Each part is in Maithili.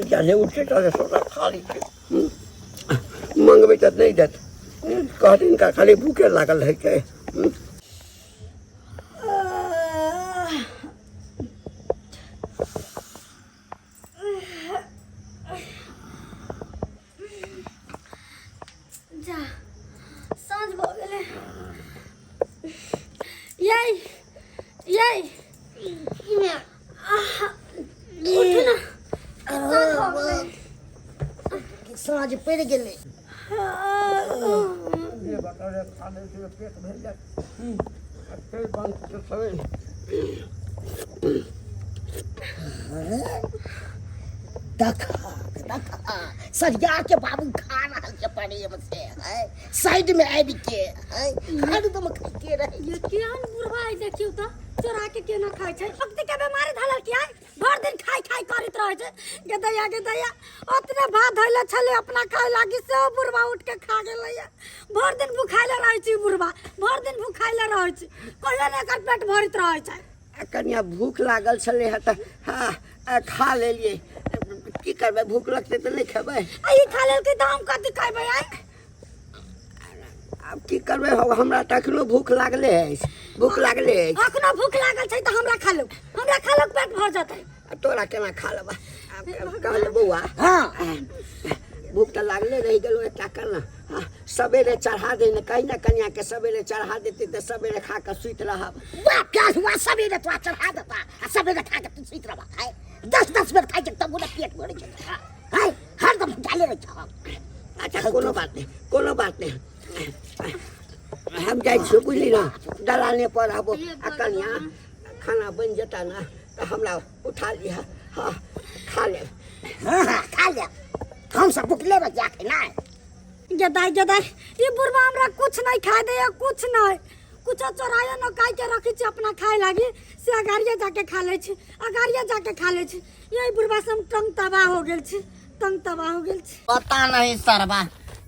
जाने उठते ताने सोना खा लै छै। मंगबै तऽ नहि देत, कहत हिनका खाली भूखे लागल रहै छै। जा, साँझ भऽ गेलै। यै यै, उठू ने, साँझ भऽ गेलै। साँझ पड़ि गेलै। पेट भरि जायत, फेर बंद सवेरे। देखा देखा, सरिया के बाबू खा रहल छै प्रेम से है, साइड में आबि के है, हरदम खाइते रहै। ये केहन बुढ़वा है, देखियौ तऽ चोरा के केना खाइ छै। भक्ति के बीमारी धरल किया भरि दिन खाइ खाइ करैत रहै छै? गे दैया, गे दैया, ओतने भात धैले छलै अपना खाय लागी, सेहो बुढ़वा उठ के खा गेलैया। भरि दिन भुखाइले रहै छै बुढ़वा, भरि दिन भुखाइले रहै छै, कहियो ने एकर पेट भरैत रहै छै। आ कनिया, भूख लागल छलै हँ तऽ हँ खा लेलियै। की करबै, भूख लगतै तऽ नहि खेबै? आ ई खा लेलकै तऽ हम कथी खेबै? आइ आब की करबै हौ, हमरा तऽ एखनो भूख लागले अछि, भूख लागले अछि। अखनो भूख लागल छै तऽ हमरा खा लो, हमरा खा लो, पेट भर जेतै। आ तोरा केना खा लेबै? आब कहले बौआ। हाँ। भूख तऽ लागले रहि गेलो। एकटा कर ने, हाँ, सबेरे चढ़ा दे ने, कही ने कनिया के, सबेरे चढ़ा देते तऽ सबेरे खा कऽ सुति रहब। वाह क्या हुआ, सबेरे तोरा चढ़ा देता आ सबेरे खा के तू सुति रहबा। है, 10 10 बेर खाइ छै तब ने पेट भरै छै। है, हरदम डाले रहै छौ। अच्छा, कोनो बात नहि, कोनो बात नहि। हम जाइ छियौ, बुझली ने, दलाने पर रहबो। आ कनिया, खाना बनि जेता ने तऽ हमरा उठा लिह। हाँ, खा लेब। हाँ, खा ले, हम सब भुखले रह जाके ना। गे दाइ, गे दाइ, ई बुढ़वा हमरा कुछ नहीं खाए दैया, कुछ नहीं। कुछो चोराए नुकाइ के रखै छी अपना खाए लागी, से अगाड़िए जाके खा लै छी, अगाड़िए जाके खा लै छी। यही बुढ़वा से हम तंग तबाह हो गेल छी, तंग तबाह हो गेल छी। पता नहीं सरबा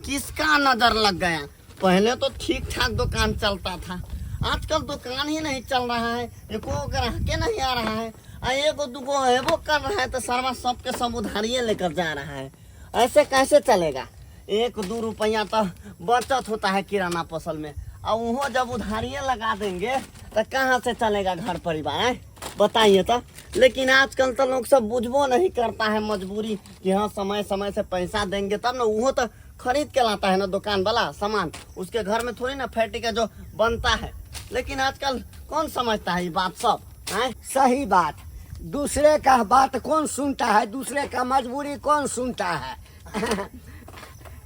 किसका नजर लग गया। पहले तो ठीक ठाक दुकान चलता था, आजकल दुकान ही नहीं चल रहा है। एको ग्राहके नहीं आ रहा है आ एगो दुगो एबो कर रहा है तो सरवा सबके सब उधारिये लेकर जा रहा है। ऐसे कैसे चलेगा? 1-2 रुपया तो बचत होता है किराना फसल में, और वो जब उधारिये लगा देंगे तो कहाँ से चलेगा घर परिवार है? बताइए तो। लेकिन आजकल तो लोग सब बुझबो नहीं करता है मजबूरी कि हाँ, समय समय से पैसा देंगे तब ना। वो तो खरीद के लाता है ना दुकान वाला सामान, उसके घर में थोड़ी ना फैक्ट्री का जो बनता है। लेकिन आजकल कौन समझता है ये बात सब हैं? सही बात, दूसरे का बात कौन सुनता है? दूसरे का मजबूरी कौन सुनता है?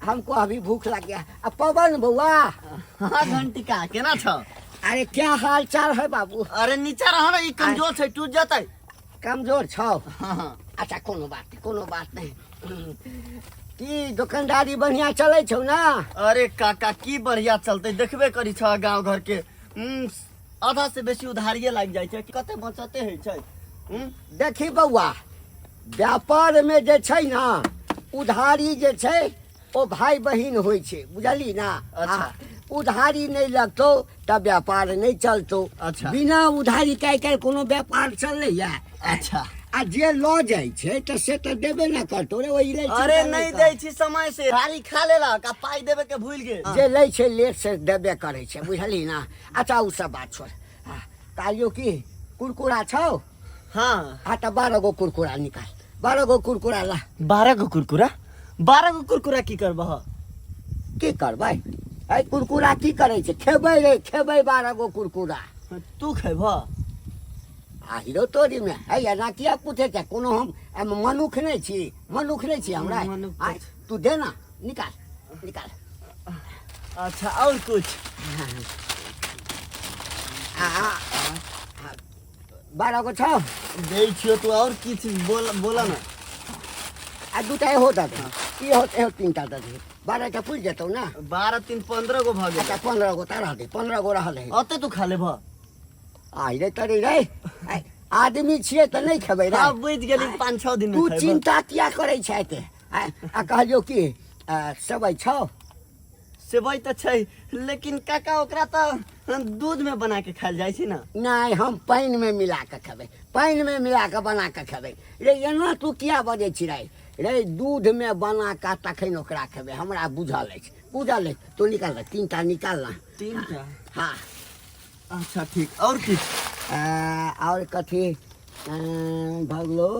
हमको अभी भूख लग गया। अब पवन बउआ। हाँ घंटिका, केना छ? अरे, क्या हाल चाल है बाबू? अरे, नीचा रह ना, ई कमजोर छै, टूट जतै। कमजोर छौ? हाँ। अच्छा, कोनो बात नहीं, कोनो बात नहीं। की दुकानदारी बढ़िया चलै छौ ना? अरे काका, की बढ़िया चलते, देखबे करी छ गांव घर के। आधा से बेसी उधारिये लागि जाइ छै, कते बचते होइ छै? देखी बौआ, व्यापार में जे छै ना, उधारी जे छै ओ भाई बहिन होइ छै, बुझली ना? अच्छा। हाँ, उधारी नहि लगतौ तऽ व्यापार नहि चलतौ। बिना उधारी के आइ काल्हि कोनो व्यापार चलैया? आ जे लऽ जाइ छै तऽ से तऽ देबे ने करतौ रे, ओहि लेल अरे चिन्ता नहीं कर। दै छी समय से, उधारी खा लेलक आ पाई देबे के भूल गेल। जे लै छै लेट से देबे करै छै, बुझली ना? अच्छा, ओ सब बात छोड़। हाँ, कहलियौ कि कुरकुरा छौ? हाँ। हाँ, तऽ 12 गो कुरकुरा निकाल, 12 गो कुरकुरा ला। 12 गो कुरकुरा? 12 गो कुरकुरा की करबह? की करबै? एहि कुरकुरा की करै छै? खेबै रे, खेबै 12 गो कुरकुरा। तू खेबह? आ हीरो तोरी में है, एना किया पूछे छै? कोनो हम एहिमे मनुख नहि छी? मनुख नहि छी हमरा? मनुख तऽ आँय, तू दे ना, निकाल निकाल। अच्छा, और कुछ? आ, आ, आ, 12 गो छौ। दै छियो, तू और किछ बोल, बोला ना। आ दूटा एहो दऽ दे, इहो एहो, तीनटा दऽ दे। 12 टा पुरि जेतौ ना? 12 3 15 गो भऽ गेल। अच्छा, 15 गो तऽ रह दे, 15 गो रहल है। ओते तू खा लेबह? आइ रे तरी रे, आइ, आदमी छियै तऽ नहि खेबै रे? हाँ, बुझि गेली, 5-6 दिन में तू खैबह। चिन्ता किया करै छै एते? आइ, आ कहलियौ कि सेवइ छौ? सेवइ तऽ छै, लेकिन काका, ओकरा तऽ दूध में बना के खायल जाइ छै ना। नहि, हम पानिमे मिला कऽ खेबै, पानिमे मिला कऽ बना कऽ खेबै। रे, एना तू किया बजै छी रे? रे दूधमे बना कऽ तखन ओकरा खेबै हमरा बुझल अछि बुझल अछि तू निकाल ने तीन टा निकाल ना तीन टा हाँ अच्छा ठीक और किछु आओर कथी भऽ गेलौ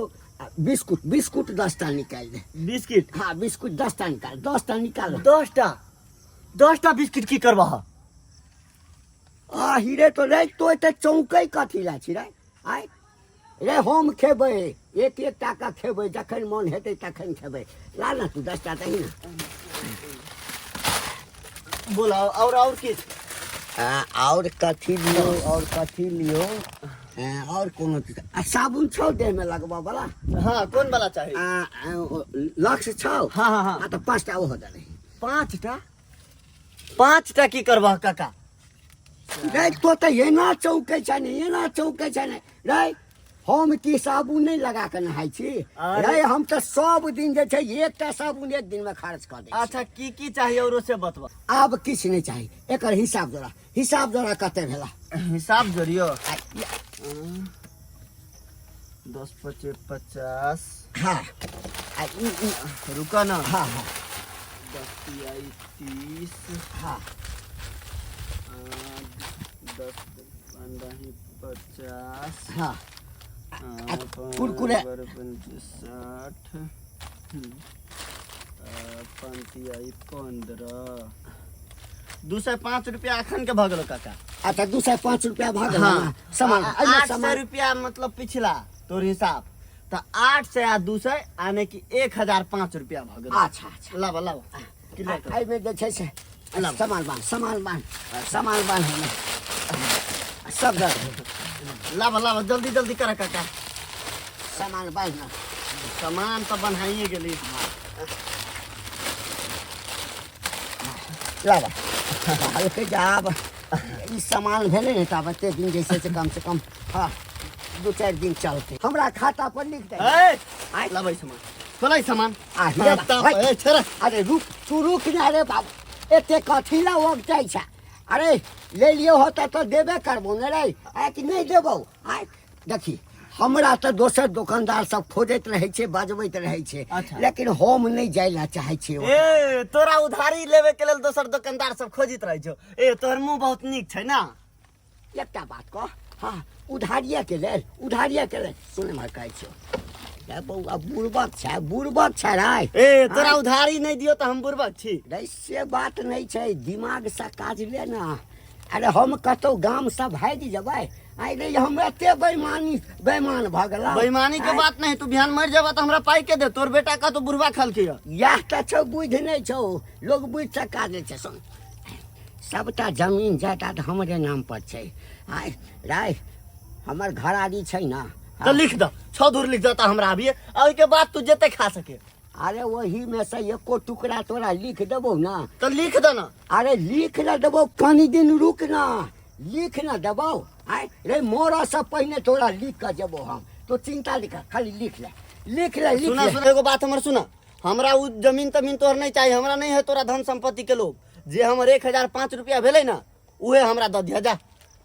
बिस्कुट बिस्कुट 10 टा निकालि दे बिस्किट हाँ बिस्कुट 10 टा निकाल 10 टा निकाल 10 टा 10 टा बिस्किट की करबह आ हीरे तो रे तो एते चौंकै कथी लै छी रे आय रे हम खेबै एक एक टाका खेबै जखन मन हेतै तखन खेबै ला ना तू 10 टा दही ना बोला और और किछु आओर कथी लियौ आओर कथी लियौ आओर कोनो चीज आ साबुन छौ देहमे लगबऽ वाला हाँ कौन वाला चाहिए लक्स छौ हाँ हाँ हाँ आ तऽ 5 टा ओहो दे 5 टा 5 टा की करबह काका रे तो तऽ एना चौकै छै ने एना चौकै छै ने रे हम की साबुन नहि लगा कऽ नहाइ छी अरे। रे हम तऽ सब दिन जे छै एकटा साबुन एक दिनमे खर्च कऽ दै छी अच्छा की की चाहिए और से बतबा आब किछु नहि चाही एकर हिसाब जोड़ा हिसाब जोड़ा कते भेला हिसाब जोड़ियो 10 पचे 50 हाँ आ ई ई रुका ना हाँ हाँ 10 तिहाई 30 हाँ 10 15 50 हाँ कुरकुरे। 60 पाँच तिहाई 15 205 रुपया अखन के भऽ गेलो काका अच्छा 205 रुपया भऽ गेल हाँ। ने? सामान एहिमे 800 सामान रुपया मतलब पिछला तोर हिसाब तऽ 800 आ 200 यानी कि 1005 रुपया भऽ गेल अच्छा अच्छा लाबा लाबा क्लियर कर। एहिमे जे छै से लाब। सामान बान्ह सामान बान्ह सामान बान्ह एहिमे। सब दऽ दे। लाबा लाबा जल्दी जल्दी कर काका सामान बान्ह ने सामान तऽ बनाइए गेली लाबा हल्के जाब ई सामान भेलै ने तब एते दिन जे छै से कम से कम हाँ 2-4 दिन चलतै हमरा खाता पर लिख दे ए आय। लाबै सामान खोलै सामान आ हीरे बा, तब, भाइ। ए, छोड़ा अरे रुक तू रुक ना रे बाबू एते कथी ला ओग जाइ छै अरे ले लियो होता तऽ देबे करबो ने रे आय कि नहि देबौ आय देखी हमरा तऽ दोसर दोकानदार सब खोजैत रहै छै बजबैत रहै छै अच्छा। लेकिन हम नहि जाइ लए चाहै छियै ओतऽ। ए तोरा उधारी लेवे के लेल दोसर दोकानदार सब खोजित रहै छौ ए तोहर मुंह बहुत नीक छै ना एकटा बात कह हाँ उधारिये के लेल उधारिये के लेल सुन एम्हर कहै छियौ रे बौआ बुड़बक छै बुड़बक छै रे ए तोरा उधारी नहि दियौ तऽ हम बुड़बक छी रे से बात नहि छै दिमागसँ काज ले ने अरे हम कतहु गामसँ भागि जेबै आइ रे हम एते बेईमानी बेईमान भऽ गेलहुँ बेईमानी के बात नहीं तू बिहान मर जाबा तो हमरा पाई के दे तोर बेटा का तो बुढ़वा खलकी है इएह तऽ छौ बुझि नहि छौ लोग बुझि सका काज लै छै सुन सबटा जमीन जायदाद हमरे नाम पर छै आइ राय हमर घरारी छै ने तो लिख दो 6 धूर लिख दो तो हमरा अभी आ ओइ के बाद तू जते खा सके अरे ओही में से एको टुकड़ा तोरा लिख देबौ ना तो लिख दो ना अरे लिख न देबौ कनी दिन रुक ना लिख न देबौ आय रे मोरा से पहिने तोरा लिख कऽ जेबौ हम तो चिंता लिख खाली लिख ले लिख ले लिख सुना ले सुना एगो बात हमर सुना हमरा उ जमीन तमीन तोहर नहीं चाहिए हमरा नहीं है तोरा धन संपत्ति के लोभ जे हमर 1005 रुपया भेलै ना उहे हमरा दऽ दिह जा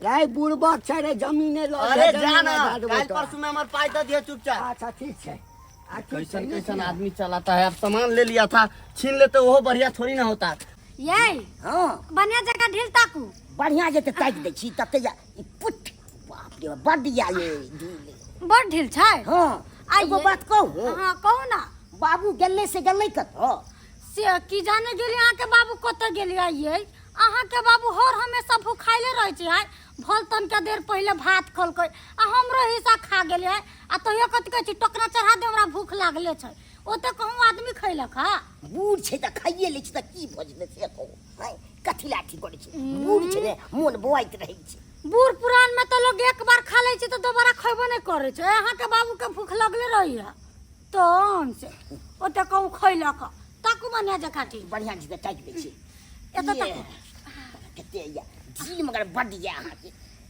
रे बुड़बक छै रे जमीने लऽ अरे ले, जा जमीने ना दऽ देबौ काल तोरा। परसों में हमर पाई दऽ दिह चुपचाप अच्छा ठीक छै आ ठीक छै, कैसन लिख कैसन ले। आदमी चलाता है अब सामान ले लिया था छीन लेते वो बढ़िया थोड़ी ना होता ये हाँ बढ़िया जगह ढील ताकू बढ़िया जे ताकि दै छी तते या ई पुट बाप रे बड्ड या ये ढील बड़ ढील छै हाँ आ एगो ये- बात कहू हाँ कहू ना बाबू गेलै से गेलै कतऽ से की जाने गेली अहाँके बाबू कतऽ गेली आइए अहाँके बाबू हर हमेशा भूखाइले रहै छै आइ भल तनका देर पहिले भात खलकै आ हमरो हिस्सा खा गेलै आ तैयो कथी कहै छै टोकना चढ़ा दे हमरा भूख लागले छै ओते कहूँ आदमी खैलक हा बूढ़ छै तऽ खाइए लै छै तऽ की भऽ जेतै से कहू आँय, कथी लाठी करै छै बूढ़ छै ने मोन बौआइत रहै छै बूढ़ पुरान में तो लोग एक बार खा लै छै तऽ दोबारा खैबो नहि करै छै अहाँके बाबूके भूख लगले रहैया तहन से ओते कहूँ खैलक ताकू बढ़िया जकाँ ठीक बढ़िआँ छै तऽ ताकि दै छी एतऽ ये, ताकू कते या ढील मगर बड्ड या अहाँके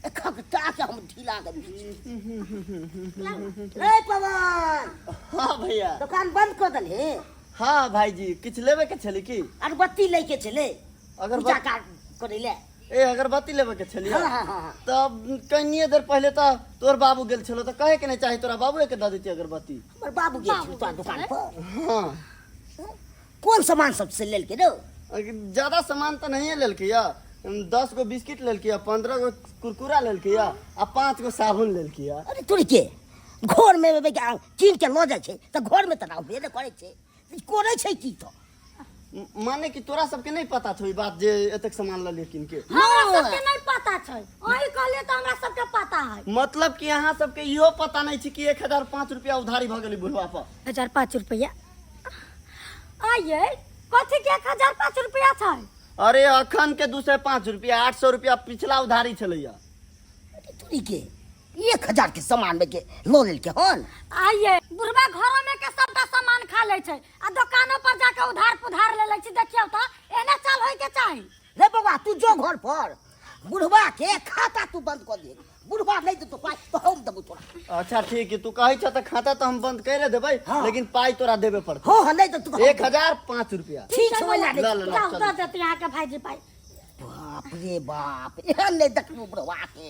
एकहक टाके हम ढीला के रे पवन हाँ भैया दुकान बंद कऽ देलही हाँ भाईजी किछु लेबे के छलै की अगरबत्ती लै के छलै अगरबत्ती- पूजा काट करै ले ए अगरबत्ती लेबे के छलियै? हाँ हाँ हाँ। तब कनिए देर पहले तऽ तोर बाबू गेल छलो, तऽ कहे के नहीं चाही, तोरा बाबूए के दऽ देती अगरबत्ती। हमर बाबू गेल छल तोरा दुकान पर? हाँ। कोन सामान सब से लेलकै रौ? ज्यादा सामान तऽ नहिए लेलकै या, 10 गो बिस्किट लेलकै या, 15 गो कुरकुरा लेलकै या आ 5 गो साबुन लेलकै या। अरे तोरी के घर में कीन के लऽ जाइ छै तऽ घर में तऽ रहबे नहि करै छै, करै छै की तऽ? माने कि तोरा सबके नहीं पता छौ ई बात जे एतेक सामान ललियै कीन के? हमरा सबके नहीं पता छै, अहीं कहलियै तऽ हमरा सबके पता है। मतलब कि अहाँ सबके इहो पता नहीं छै कि 1005 रुपया उधारी भऽ गेलै बुढ़वा पर? 1005 रुपया? आइये कथी के 1005 रुपया छै? अरे अखन के 205 रुपया, 800 रुपया पिछला उधारी छलैया। तोरी के 1000 के सामान में के लऽ लेलकै हन। आइये बुढ़वा घरो में के सबटा सामान खा लै छै आ दुकानो पर जाके उधार पुधार ले लै छै। देखियौ तऽ एना चाल होय के चाही। रे बौआ, तू जो घर पर, बुढ़वा के खाता तू बंद कऽ दे। बुढ़वा नहीं देतो पाई तो हम देबो तोरा। अच्छा ठीक है, तू कहै छ तऽ खाता तऽ हम बंद करे देबै। हाँ। लेकिन पाई तोरा देबे पड़तौ। हाँ हाँ, नहीं तऽ तू 1005 रुपया। ठीक छै, ओहि ला ल, ल, ल, जाउ, चलू। दऽ देतै अहाँके भाईजी पाई। बाप रे बाप, एहन नहीं देखलू बुढ़वा के,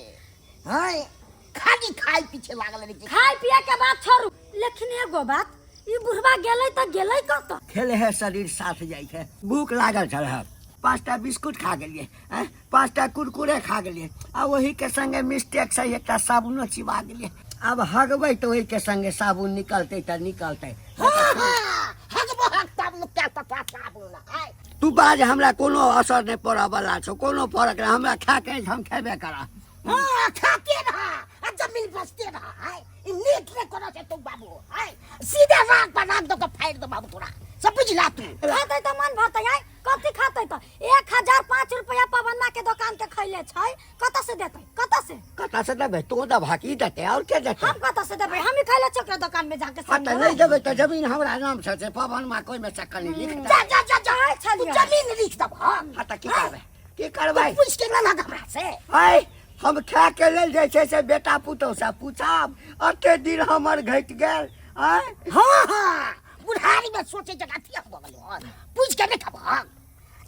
हैं खाली खाय पीछे लागल रहे छै। खाय पिए के बात छोड़ू, लेकिन एगो बात, ई बुढ़वा गेलै तऽ गेलै कतऽ? खेले है शरीर साथ जाइ छै। भूख लागल छल है, 5टा बिस्कुट खा गेलियै, आँय, 5टा कुरकुरे खा गेलियै आ ओही के संगे मिस्टेक से एकटा साबुनो चिबा गेलियै। आब हगबै तऽ ओही के संगे साबुन निकलतै तऽ निकलतै। हाँ, हाँ, हगबो हग तब निकलतै तोरा साबुन, आँय। तू बाज, हमरा कोनो असर नहि पड़ऽ वाला छौ, कोनो फरक नहि, हमरा खाय के अछि, हम खेबे करब। हाँ, खाते रह आ जमीन बचते रह। आँय, ई नीक नहि करै छै तू बाबू, आँय, सीधे राग पर राग दऽ के फाड़ि दे बाबू तोरा, सब बुझला तू? खाते तऽ मन भरतै, आँय, कथी खाते तऽ? 1005 रुपया पवनमा के दुकान के खैले छै, कतऽ से देतै? कतऽ से? कतऽ से देबै? तू देबह की देतै और के देतै? हम कतऽ से देबै? हम ही खैले छियै ओकरा दुकान में जाके। हाँ तऽ नहीं देबै तऽ जमीन हमरा नाम से छै, पवनमा कोइ में से कनी लिख दे। जा जा जा जा, कहै तू छलियै। जमीन लिख देब हम। हाँ तऽ की करबै, की करबै? तू पूछ के लेलहक हमरा से? आय हम खाय के लेल जे छै से बेटा पुतोह से पूछब, अते दिन हमर घटि गेल। आय हाँ हाँ, बुढ़ारी में सोचे जगह थी हम बगल हन, पूछ के नहीं खबहक,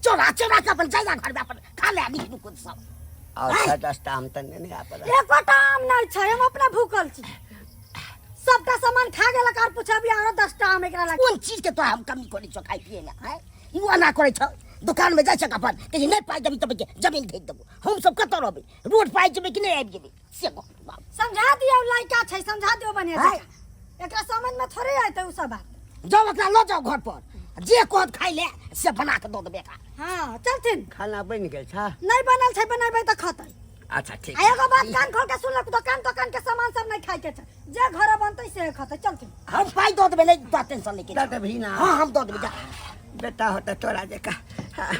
चोरा चोरा के अपन जाइया घर में अपन खा ले नीक नुकुत सब। और आय। 10टा आम तऽ नहि आबऽ। एकोटा आम नहि छै, हम अपना भूखल छी, सबटा सामान खा गेलक और पुछबी आरो 10टा आम एकरा लग। कोन चीज के तोरा हम कमी करै छौ खाय पिए में? आँय, ई ओना करै छौ, दुकान में जाइ छौ अपन कहीं नहि पाइ देबी तब जमीन भेज देबो, हम सब कतऽ रहबै? रोड पर आबि जेबै कि नहि आबि जेबै से कह बाप। समझा दियौ, लड़का छै, समझा दियौ बढ़िया आँय। जकाँ, एकरा समझ में थोड़े अयतै उ सब बात। जाओ ओकरा लऽ जाओ घर पर, जे कहत खाइ ले से बना के दऽ देबै एकरा। हाँ चलथिन। खाना बनि गेल छ? नहीं बनल छै, बनेबै तऽ खतै। अच्छा ठीक। आ एगो बात कान खोल के सुनलक, दुकान तोकान के सामान सब नहीं खाय के छै, जे घर बनतै से खतै। चलथिन। हम पाइ दऽ देबै, नहि तोरा टेंशन नहि के। दऽ देबही ना? हाँ हम दऽ देबै, जा। बेटा होतै तोरा जकाँ। हाँ।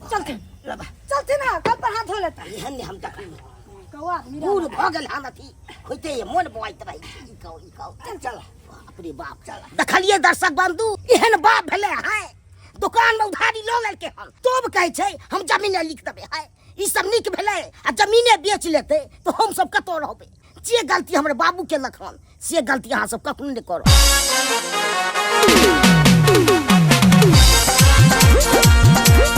चलथिन। लबा। चलथिन ना, कल पर हाथ धो लेतै। एहन नहि हम देखलहुँ। कौआ आदमी बूढ़ रहल। भऽ गेल हन, अथी होइते मोन बौआइत रहै छै, ई कहू ई कहू। चल चल बाप रे बाप, चल। देखलियै दर्शक बंधु, एहन बाप भेलै है, दुकान में उधारी लऽ लेलकै हन, तब कहै छै हम जमीने लिख देबै। है ई सब नीक भेलै? आ जमीने बेच लेतै तऽ हम सब कतऽ रहबै? जे गलती हमर बाबू केलक हन से गलती अहाँ सब कखनो नहि करब।